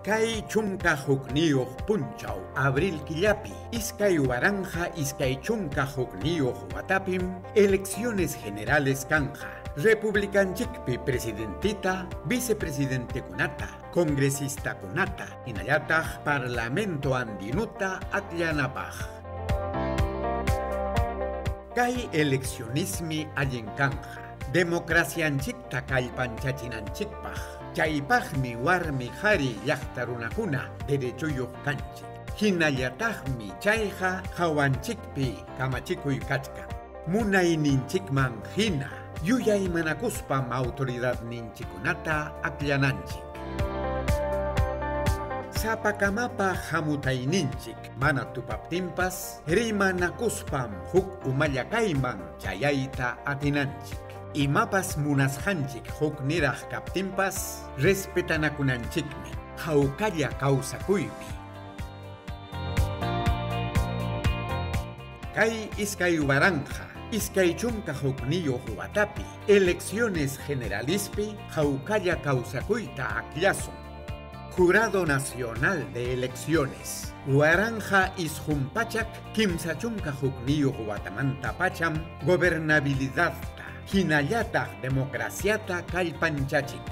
Kay 11 punchaw abril killapi 2021 watapim elecciones generales kanja. Republicanchikpi presidentita, vicepresidentekunata, congresistakunata, hinallataq parlamento andinuta akllanapaq. Kay eleccionismi allin kanja. Democracianchikta kallpanchachinanchikpaq. Chaypaqmi warmi qhari llaqta runakuna derechuyuq kanchik. Hinallataqmi chayqa hawanchikpi kamachikuy kachkan. Munayninchikman hina yuyaymanakuspam autoridadninchikkunata akllananchik. Sapakamapa hamutayninchik mana tupaptinpas rimanakuspam huk umalla kayman chayayta atinanchik. Imapas munasqanchik huk niraq kaptinpas respetanakunanchikmi hawkalla kawsakuypi. Kay 2021 watapi elecciones generalispi hawkalla kawsakuyta aklasun. Jurado Nacional de Elecciones. 1931 watamanta pacham gobernabilidadta hinallataq democraciata kallpanchachik.